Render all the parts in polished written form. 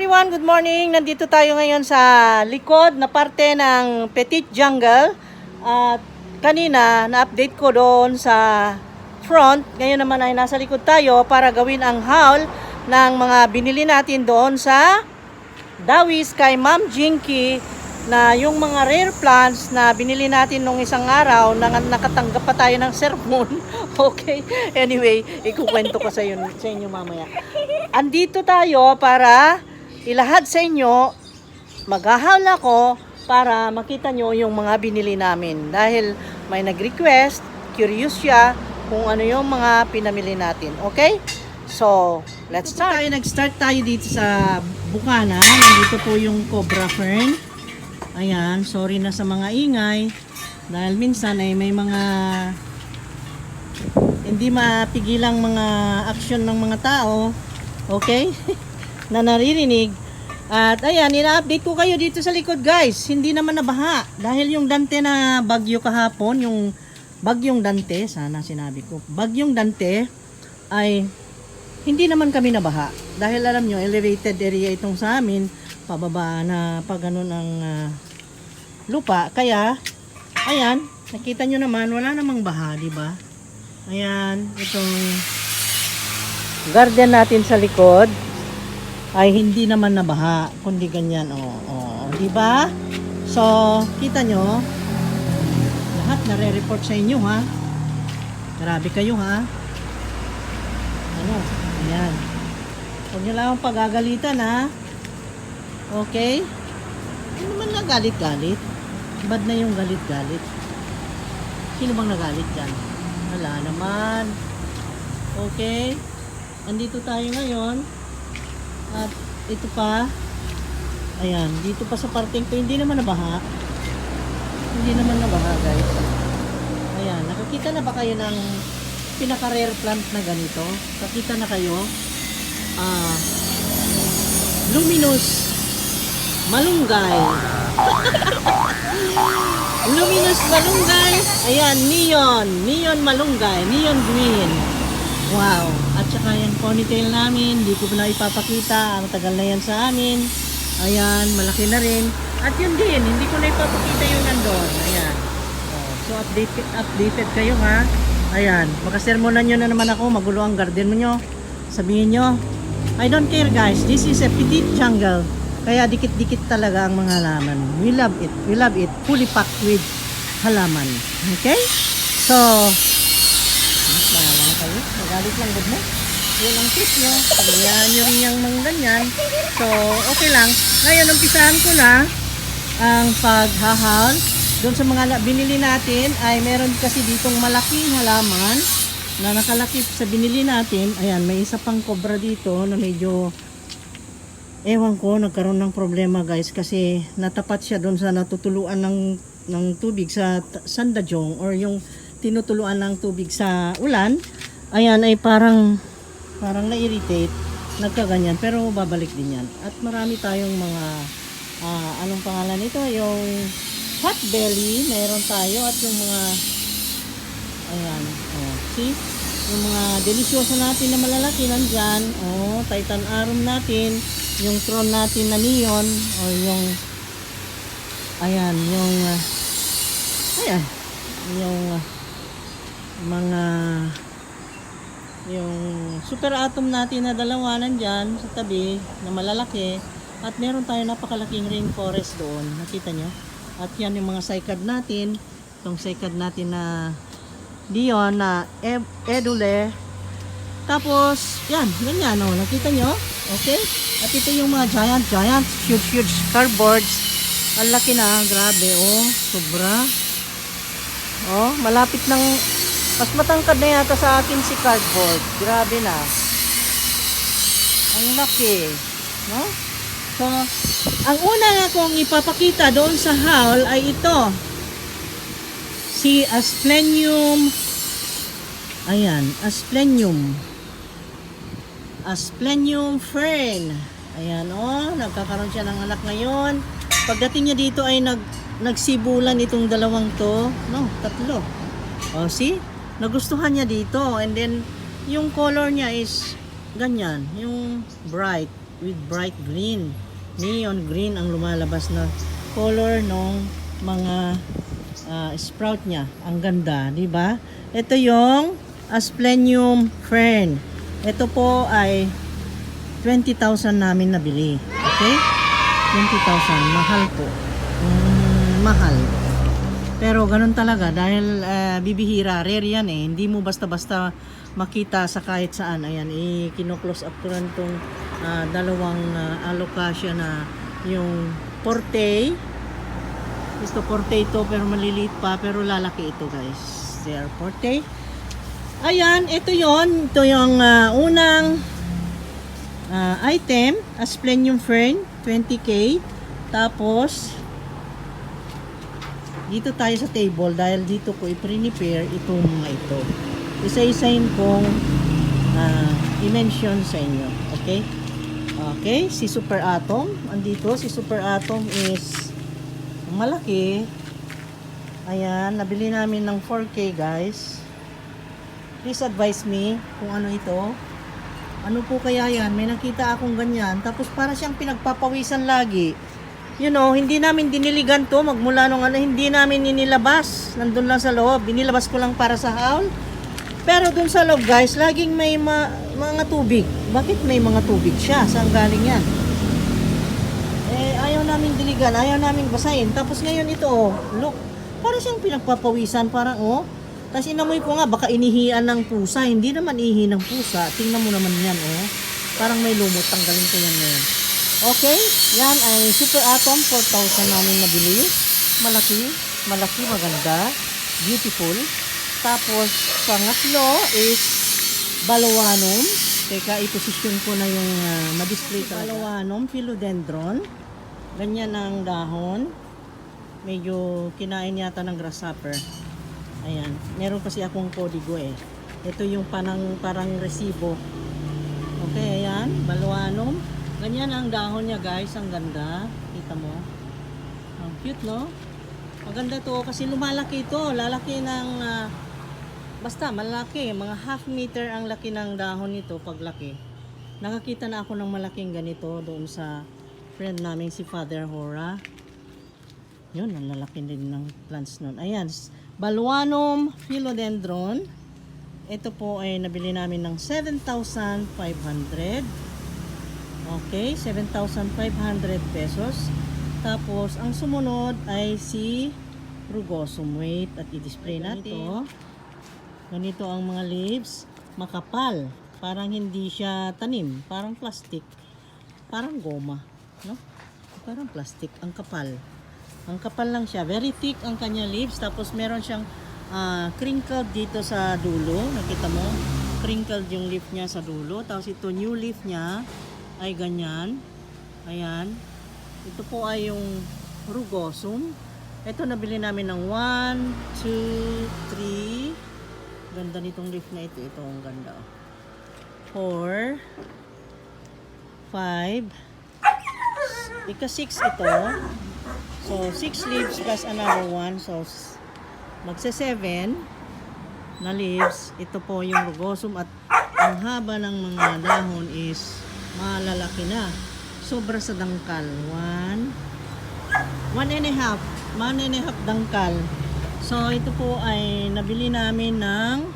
everyone, good morning. Nandito tayo ngayon sa likod na parte ng Petit Jungle. At kanina, na-update ko doon sa front. Ngayon naman ay nasa likod tayo para gawin ang haul ng mga binili natin doon sa Dawis kay Ma'am Jinky, na yung mga rare plants na binili natin nung isang araw na nakatanggap pa tayo ng sermon. Okay, anyway, ikukwento ko sa inyo mamaya. Andito tayo para ilahad sa inyo. Maghahawal ako para makita nyo yung mga binili namin, dahil may nag-request, curious siya kung ano yung mga pinamili natin. Okay, so let's start. Nag-start tayo dito sa Bukana. Nandito po yung cobra fern. Ayan, sorry na sa mga ingay dahil minsan ay may mga hindi mapigilang mga aksyon ng mga tao, okay? Na naririnig. At ayan, ina-update ko kayo dito sa likod, guys. Hindi naman nabaha dahil yung Dante na bagyo kahapon, yung bagyong Dante, sana sinabi ko, bagyong Dante ay hindi naman kami nabaha dahil alam nyo, elevated area itong sa amin, pababa na pag ganun ang lupa. Kaya ayan, nakita nyo naman wala namang baha, di ba? Ayan, itong garden natin sa likod ay hindi naman nabaha, kundi ganyan, di ba? So kita nyo, lahat nare-report sa inyo, ha? Grabe kayo, ha? Ano? Ayan, huwag nyo lang akong pagagalitan, ha? Okay? Hindi naman nagalit-galit. Bad na yung galit-galit. Sino bang nagalit dyan? Wala naman. Okay? Andito tayo ngayon. At ito pa. Ayan. Dito pa sa parting ko. Hindi naman nabaha. Hindi naman nabaha, guys. Ayan. Nakakita na ba kayo ng pinaka-rare plant na ganito? Nakita na kayo? Luminous malunggay. Luminous malunggay. Ayan, neon malunggay, neon green. Wow. At saka yung ponytail namin, hindi ko na ipapakita, ang tagal na yan sa amin. Ayan, malaki na rin. At yun din, hindi ko na ipapakita yung nandun. Ayan. So updated kayo, ha. Ayan, makasermonan nyo na naman ako, magulo ang garden mo nyo. Sabihin nyo, I don't care, guys, this is a Petit Jungle. Kaya dikit-dikit talaga ang mga halaman. We love it. We love it. Fully packed with halaman. Okay? So, mahala kayo. Magalit lang, good mo. Yun ang tip nyo. Pagayaan nyo rin yung mga ganyan. So, okay lang. Ngayon, umpisahan ko na ang paghahal. Doon sa mga binili natin, ay meron kasi ditong malaking halaman na nakalakip sa binili natin. Ayan, may isa pang cobra dito na medyo ewan ko, nagkaroon ng problema, guys, kasi natapat siya doon sa natutuluan ng tubig sa sandajong, or yung tinutuluan ng tubig sa ulan. Ayan, ay parang na-irritate, nagkaganyan, pero babalik din yan. At marami tayong mga anong pangalan nito, yung hot belly meron tayo, at yung mga ayan, see, yung mga delisyoso natin na malalaki nandyan, Titan arum natin, yung tron natin na neon, o yung ayan, yung mga yung super atom natin na dalawa nandyan sa tabi na malalaki. At meron tayo napakalaking rainforest doon, nakita nyo. At yan yung mga cycad natin, itong cycad natin na Dion na edule. Tapos yan, ganyan, nakita nyo? Okay? At ito yung mga giant, huge cardboards. Ang laki na, grabe, sobra. Malapit ng, mas matangkad na yata sa akin si cardboard. Grabe na. Ang laki, no? So, ang una nga kong ipapakita doon sa haul ay ito. Si Asplenium. Ayan, Asplenium fern. Ayan, nagkakaroon siya ng anak ngayon. Pagdating niya dito ay nagsibulan itong dalawang to, tatlo. See? Nagustuhan niya dito, and then yung color niya is ganyan, yung bright. with bright green. Neon green ang lumalabas na color ng mga sprout niya. Ang ganda, di ba? Ito yung Asplenium fern. Ito po ay 20,000 namin nabili. Okay? 20,000. Mahal po. Mahal. Pero ganun talaga dahil bibihira. Rare yan eh. Hindi mo basta-basta makita sa kahit saan. Ayan, kino-close up ko lang itong dalawang alocasia na yung Porte. Ito Porte ito pero maliliit pa pero lalaki ito guys. They are Porte. Ayan, ito yon. Ito yung unang item, Asplenium fern, 20k. Tapos dito tayo sa table dahil dito ko i-prepare itong mga ito. Isa-isahin kong i-mention sa inyo. Okay? Okay, si Super Atom. Andito, si Super Atom is malaki. Ayan, nabili namin ng 4K guys. Please advise me kung ano ito. Ano po kaya yan? May nakita akong ganyan. Tapos para siyang pinagpapawisan lagi. You know, hindi namin diniligan to. Magmula nung hindi namin inilabas. Nandun lang sa loob. Binilabas ko lang para sa haul. Pero dun sa loob guys, laging may mga tubig. Bakit may mga tubig siya? Saan galing yan? Ayaw namin diligan, ayaw namin basahin. Tapos ngayon ito, look, para siyang pinagpapawisan, parang Tapos inamoy ko nga, baka inihian ng pusa. Hindi naman ihi ng pusa. Tingnan mo naman yan, Parang may lumot, tanggalin ko yan ngayon. Okay, yan ay Super Atom, 4,000 namin nabili. Malaki, maganda, beautiful. Tapos, pangatlo is Balawanum. Teka, iposisyon ko na yung ma-display talaga. Balawanum, philodendron. Ganyan ang dahon. Medyo kinain yata ng grasshopper. Ayan. Meron kasi akong kodigo Ito yung parang resibo. Okay, ayan. Balawanum. Ganyan ang dahon niya guys. Ang ganda. Kita mo. Ang cute, no? Maganda to kasi lumalaki ito. Lalaki ng basta malaki. Mga half meter ang laki ng dahon nito paglaki. Nakakita na ako ng malaking ganito doon sa friend namin si Father Hora. Yun, ang lalaki din ng plants nun. Ayan, Balawanum philodendron. Ito po ay nabili namin ng 7,500. Okay, 7,500 pesos. Tapos, ang sumunod ay si Rugosum. Wait, at i-display natin. Ganito ang mga leaves. Makapal. Parang hindi siya tanim. Parang plastic. Parang goma. No? Parang plastic. Ang kapal. Ang kapal lang siya. Very thick ang kanya leaves. Tapos meron siyang crinkled dito sa dulo. Nakita mo? Crinkled yung leaf niya sa dulo. Tapos ito new leaf niya ay ganyan. Ayan. Ito po ay yung Rugosum. Ito nabili namin ng 1, 2, 3. Ganda nitong leaf na ito. Ito ang ganda. 4, 5. Ika-6 ito. So, 6 leaves plus another 1. So, magse-7 na leaves. Ito po yung Rugosum at ang haba ng mga dahon is malalaki na. Sobra sa dangkal. 1 and a half dangkal. So, ito po ay nabili namin ng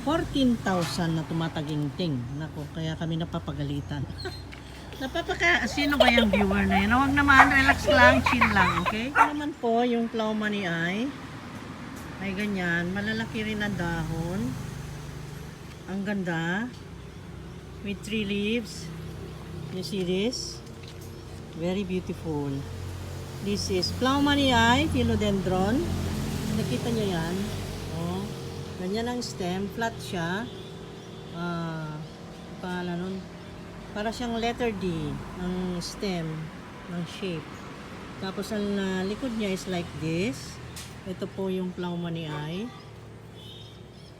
14,000 na tumataginting. Nako, kaya kami napapagalitan. Sino ba yung viewer na yun? Huwag naman, relax lang, chill lang, okay? Ito naman po, yung Ploumani ay ganyan, malalaki rin ang dahon. Ang ganda. With 3 leaves. You see this? Very beautiful. This is Ploumani philodendron. Nakita nyo yan? Oh, ganyan ang stem, flat siya. Pangalan nun. Para siyang letter D ng stem, ng shape. Tapos ang likod niya is like this. Ito po yung Ploumani.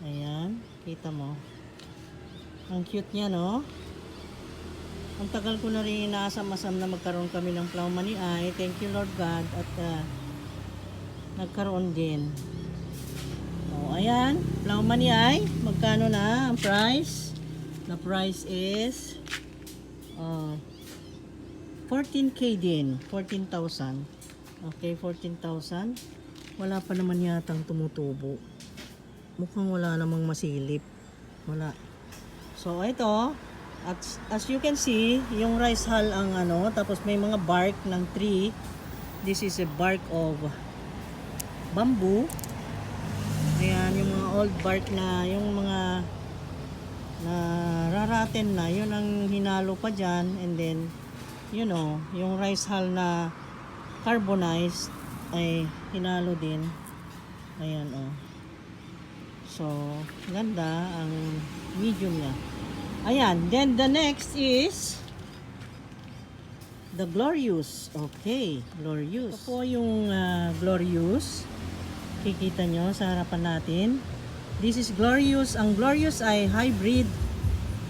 Ayan, kita mo. Ang cute niya, no? Ang tagal ko na rin inaasam-asam na magkaroon kami ng Ploumani. Thank you Lord God at nagkaroon din. Ayan, Ploumani. Magkano na ang price? The price is Ah, 14K din. 14,000. Okay, 14,000. Wala pa naman yatang tumutubo. Mukhang wala namang masilip. Wala. So, ito. At as you can see, yung rice hull ang ano, tapos may mga bark ng tree. This is a bark of bamboo. Ayan, yung mga old bark na, yung mga na raraten na, yun ang hinalo pa dyan. And then, you know, yung rice hull na carbonized ay hinalo din. Ayan, oh. So, ganda ang medium niya. Ayan, then the next is the Glorious. Okay, Glorious. Ito po yung Glorious. Kikita nyo sa harapan natin. This is Glorious. Ang Glorious ay hybrid.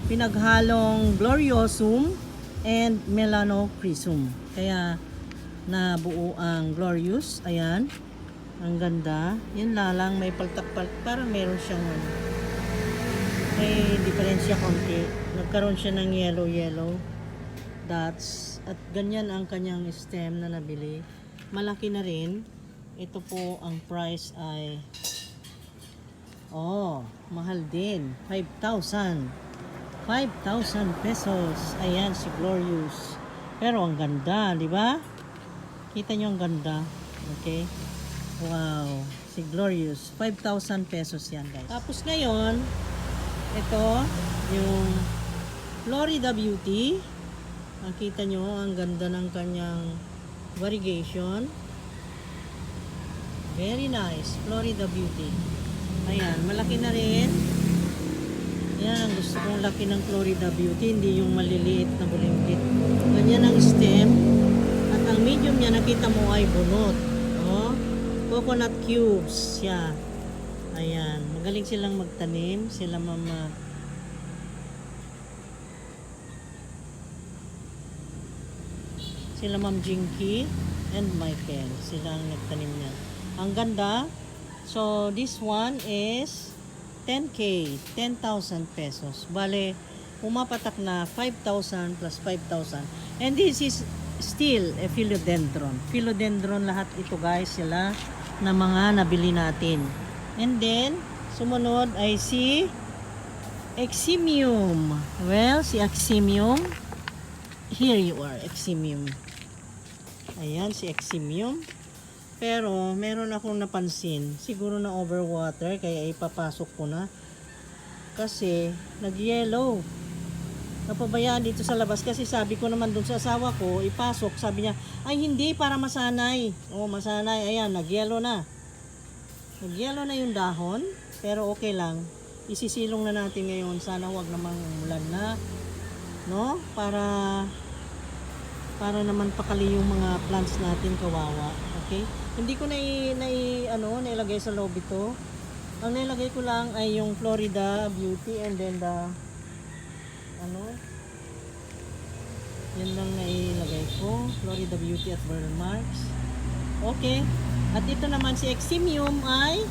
Pinaghalong Gloriosum and Melanochrysum. Kaya nabuo ang Glorious. Ayan. Ang ganda. Yan lang, may paltak-paltak. Parang meron siyang may diferensya konti. Nagkaroon siya ng yellow dots. At ganyan ang kanyang stem na nabili. Malaki na rin. Ito po ang price ay mahal din. 5,000. 5,000 pesos. Ayan si Glorious. Pero ang ganda, di ba? Kita nyo ang ganda. Okay? Wow. Si Glorious. 5,000 pesos yan, guys. Tapos ngayon, ito, yung Florida Beauty. Nakita nyo, ang ganda ng kanyang variegation. Very nice. Florida Beauty. Ayan, malaki na rin. Yan, ang gusto kong laki ng Florida Beauty. Hindi yung maliliit na bulimbit. Ganyan ang stem. At ang medium niya, nakita mo ay bunot. Oh, coconut cubes. Siya. Ayan, magaling silang magtanim. Sila mama. Sila Ma'am Jinky and Michael. Sila ang nagtanim niya. Ang ganda. So, this one is 10K. 10,000 pesos. Bale, pumapatak na 5,000 plus 5,000. And this is still a philodendron. Philodendron lahat ito, guys. Sila na mga nabili natin. And then, sumunod ay si Eximium. Well, si Eximium. Here you are, Eximium. Ayan, si Eximium. Pero, meron akong napansin. Siguro na overwater, kaya ipapasok ko na. Kasi, nag-yellow. Napabayaan dito sa labas. Kasi sabi ko naman dun sa asawa ko, ipasok. Sabi niya, ay hindi, para masanay. Masanay. Ayan, nag-yellow na. Nag-yellow na yung dahon, pero okay lang. Isisilong na natin ngayon. Sana huwag namang umulan na, no? Para naman pakali yung mga plants natin, kawawa. Okay? Hindi ko nailagay sa loob ito. Ang nilagay ko lang ay yung Florida Beauty and then the yan lang nailagay ko. Florida Beauty at Burn Marks. Okay. At ito naman si Eximium ay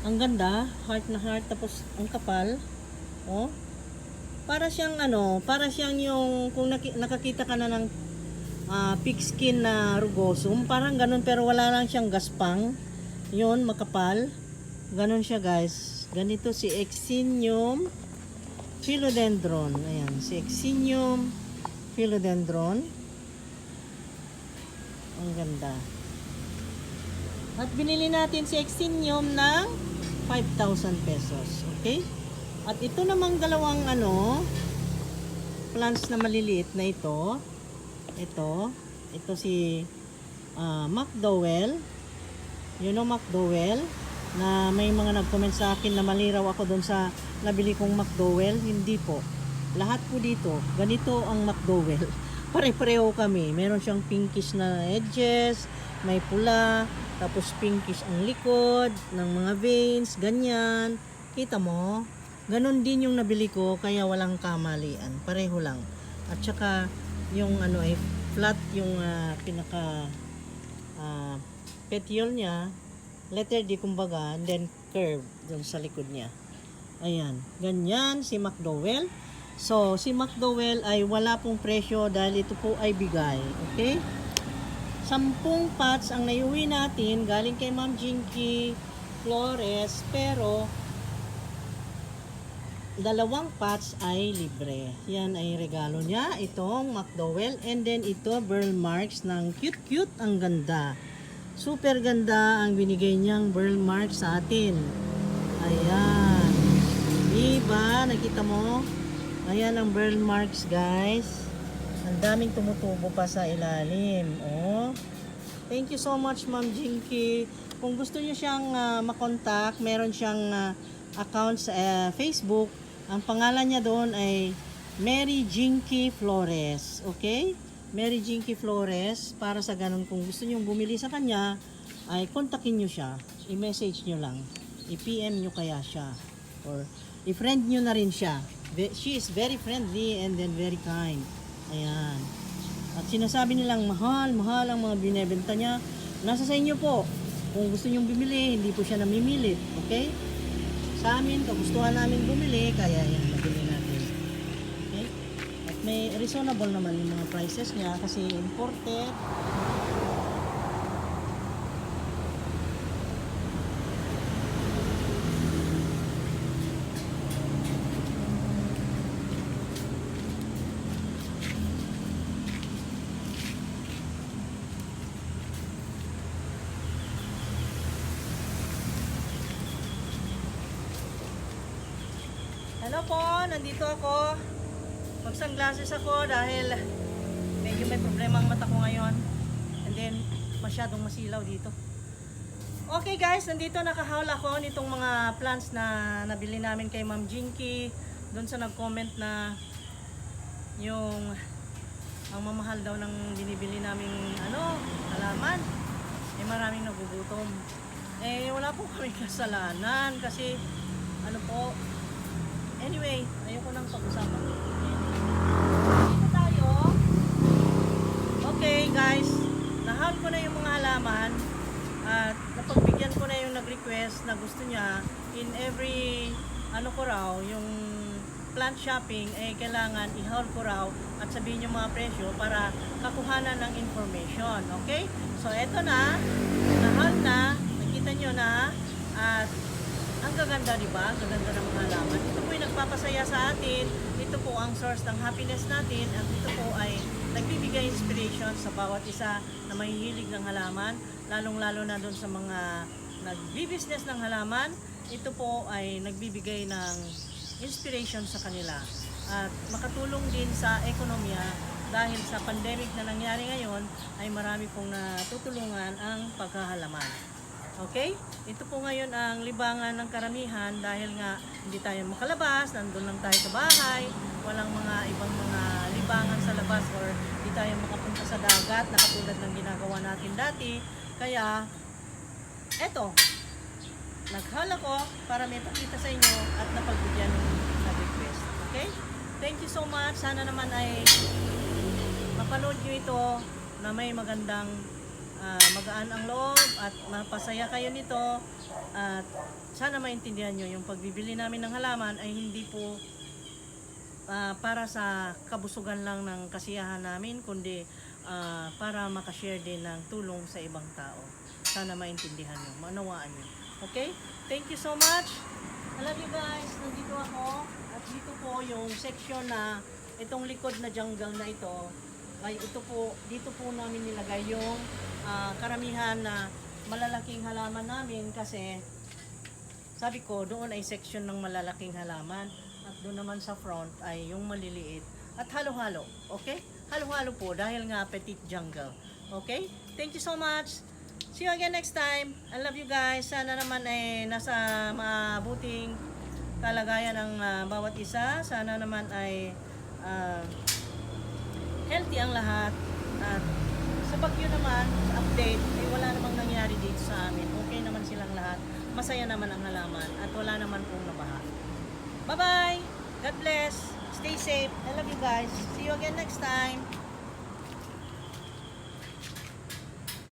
ang ganda, heart na heart, tapos ang kapal. Oh. Para siyang para siyang yung kung nakakita ka na ng pigskin na rugosum, parang ganun, pero wala lang siyang gaspang. Yun, makapal. Ganun siya, guys. Ganito si Eximium philodendron. Ayan, si Eximium philodendron. Ang ganda. At binili natin si Eximium ng 5,000 pesos. Okay? At ito namang dalawang plants na maliliit na ito. Ito si McDowell. You know McDowell? Na may mga nag-comment sa akin na maliraw ako doon sa nabili kong McDowell. Hindi po. Lahat po dito. Ganito ang McDowell. Pare-pareho kami. Meron siyang pinkish na edges, may pula, tapos pinkish ang likod ng mga veins, ganyan. Kita mo? Ganon din yung nabili ko, kaya walang kamalian. Pareho lang. At saka yung ay flat yung pinaka petiole niya, letter D kumbaga, and then curve dun sa likod niya. Ayan, ganyan si McDowell. So, si McDowell ay wala pong presyo dahil ito po ay bigay. Okay? 10 pots ang naiuwi natin galing kay Ma'am Jinky Flores, pero 2 pots ay libre. Yan ay regalo niya, itong McDowell. And then ito, Burl Marks ng cute ang ganda. Super ganda ang binigay niyang Burl Marks sa atin. Ayan. Diba? Nakita mo? Ayan ang burn marks, guys. Ang daming tumutubo pa sa ilalim. Oh. Thank you so much, Ma'am Jinky. Kung gusto niyo siyang makontak, meron siyang account sa Facebook. Ang pangalan niya doon ay Mary Jinky Flores. Okay? Mary Jinky Flores. Para sa ganun, kung gusto niyo bumili sa kanya, ay kontakin niyo siya. I-message niyo lang. I-PM niyo kaya siya. Or i-friend niyo na rin siya. She is very friendly and then very kind. Ayan. At sinasabi nilang mahal ang mga binebenta niya. Nasa sa inyo po. Kung gusto niyong bumili, hindi po siya namimilit. Okay? Sa amin, kagustuhan namin bumili, kaya yan, nabili natin. Okay? At may reasonable naman yung mga prices niya kasi imported. Hello po, nandito ako. Mag-sunglasses ako dahil medyo may problema ang mata ko ngayon. And then, masyadong masilaw dito. Okay guys, nandito nakahaul ako nitong mga plants na nabili namin kay Ma'am Jinky. Doon sa nag-comment na yung ang mamahal daw ng binibili naming halaman. Eh maraming nagugutom. Eh wala po kami kasalanan kasi anyway, ayoko nang pag-usapan. Dito tayo. Okay guys, nahaul ko na yung mga halaman at napagbigyan ko na yung nag-request na gusto niya in every yung plant shopping kailangan i-haul ko raw at sabihin yung mga presyo para kakuhanan ng information. Okay? So eto na, nahaul na, nakita nyo na at ang gaganda, di ba? Gaganda ng mga halaman. Ito po yung nagpapasaya sa atin. Ito po ang source ng happiness natin. At ito po ay nagbibigay inspiration sa bawat isa na mahihilig ng halaman. Lalong-lalo na doon sa mga nagbi-business ng halaman. Ito po ay nagbibigay ng inspiration sa kanila. At makatulong din sa ekonomiya dahil sa pandemic na nangyari ngayon ay marami pong natutulungan ang paghahalaman. Okay? Ito po ngayon ang libangan ng karamihan dahil nga hindi tayo makalabas, nandun lang tayo sa bahay, walang mga ibang mga libangan sa labas or hindi tayo makapunta sa dagat na katulad ng ginagawa natin dati. Kaya, eto, nag-haul ako para may pakita sa inyo at napagbigyan ng request. Okay? Thank you so much. Sana naman ay mapanood nyo ito na may magandang magaan ang loob at mapasaya kayo nito at sana maintindihan nyo yung pagbibili namin ng halaman ay hindi po para sa kabusugan lang ng kasiyahan namin kundi para makashare din ng tulong sa ibang tao. Sana maintindihan nyo, maunawaan nyo. Okay? Thank you so much. I love you guys. Nandito ako at dito po yung section na itong likod na jungle na ito ay dito po namin nilagay yung karamihan na malalaking halaman namin kasi sabi ko doon ay section ng malalaking halaman at doon naman sa front ay yung maliliit at halo-halo. Okay? Halo-halo po dahil nga petit jungle. Okay? Thank you so much. See you again next time. I love you guys. Sana naman ay nasa mabuting kalagayan ng bawat isa. Sana naman ay healthy ang lahat. At sa bagyo naman, update, wala namang nangyari dito sa amin. Okay naman silang lahat. Masaya naman ang halaman at wala naman pong nabaha. Bye-bye! God bless! Stay safe! I love you guys! See you again next time!